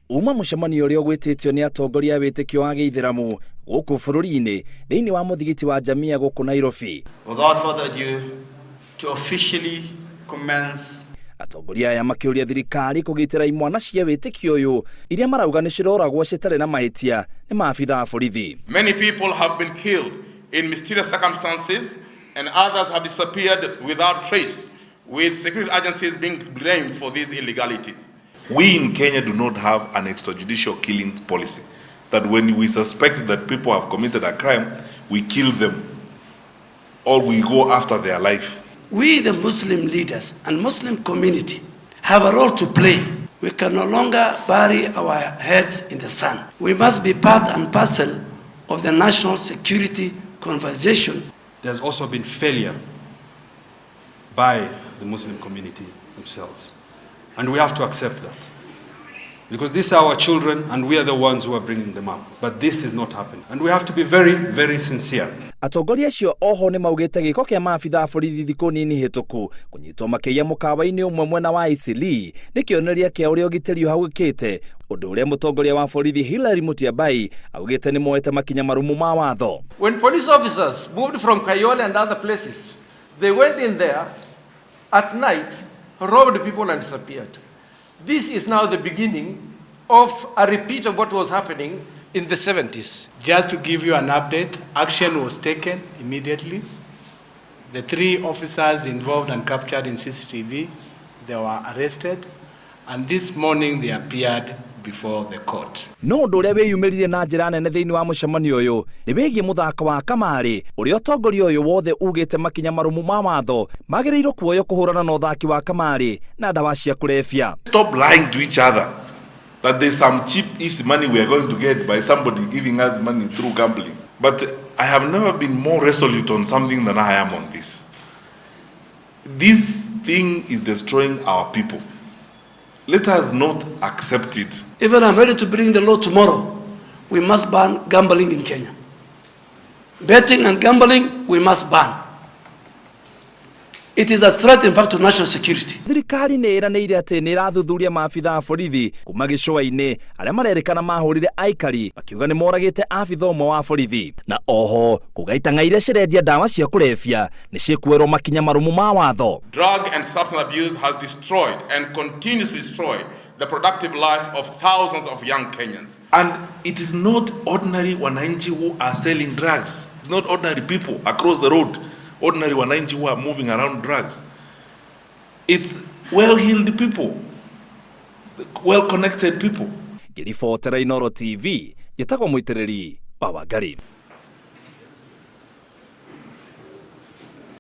Uma mũcemanio ũrĩa ũgwĩtĩtio nĩ atongoria a wĩtĩkio wa gĩithĩramu gũkũ bũrũri-inĩ thĩinĩ wa mũthigiti wa Jamia gũkũ Nairobi. Without further ado, to officially commence. Atongoria aya makĩũria thirikari kũgitĩra imwana cia wĩtĩkio ũyũ iria marauga nĩ ciroragwo citarĩ na mahĩtia nĩ maabitha a borithi. Many people have been killed in mysterious circumstances and others have disappeared without trace, with security agencies being blamed for these illegalities. We in Kenya do not have an extrajudicial killing policy. That when we suspect that people have committed a crime, we kill them or we go after their life. We, the Muslim leaders and Muslim community, have a role to play. We can no longer bury our heads in the sand. We must be part and parcel of the national security conversation. There's also been failure by the Muslim community themselves. And we have to accept that. Because these are our children and we are the ones who are bringing them up. But this is not happening. And we have to be very, very sincere. Atongoria acio oho nĩ maugĩte gĩko kĩa maabitha a borithi thikũ nini hĩtũku kũnyitwo makĩiya mũkawa-inĩ ũmwe mwena wa Eastleigh nĩ kĩonereria kĩa ũrĩa ũgitĩri ũhagũkĩte, ũndũ ũrĩa mũtongoria wa borithi Hillary Mutyambai augĩte nĩ moete makinya marũmu ma watho. When police officers moved from Kayole and other places, they went in there at night, robbed people and disappeared. This is now the beginning of a repeat of what was happening in the 70s. Just to give you an update, action was taken immediately. The three officers involved and captured in CCTV, they were arrested, and this morning they appeared before the court. No ũndũ ũrĩa wĩyumĩririe na njĩra nene thĩinĩ wa mũcemanio ũyũ nĩ wĩgiĩ mũthako wa kamarĩ ũrĩa ũtongoria ũyũ wothe ugĩte makinya marũmu ma watho magĩrĩirwo kuoywo kũhũrana na ũthaki wa kamarĩ na ndawa cia kũrebia. Stop lying to each other that there's some cheap, easy money we are going to get by somebody giving us money through gambling. But I have never been more resolute on something than I am on this. This thing is destroying our people. Let us not accept it. Even I'm ready to bring the law tomorrow. We must ban gambling in Kenya. Betting and gambling, we must ban. It is a threat, in fact, to national security. Thirikari nĩ ĩranĩire atĩ nĩ ĩrathuthuria maabitha a borithi kuma gĩcũa-inĩ arĩa marerĩkana mahũrire aikari makiuga nĩ moragĩte abitha ũmwe wa borithi, na oho kuga itang'a iria cirendia ndawa cia kũrebia nĩ ciĩkuoerwo makinya marũmu ma watho. Drug and substance abuse has destroyed and continues to destroy the productive life of thousands of young Kenyans. And it is not ordinary wananchi who are selling drugs. It's not ordinary people across the road, ordinary wananchi who are moving around drugs. It's well-heeled people, well-connected people. Ngĩribotera Inooro TV, njĩtagwo Mũitĩrĩri wa Wangari.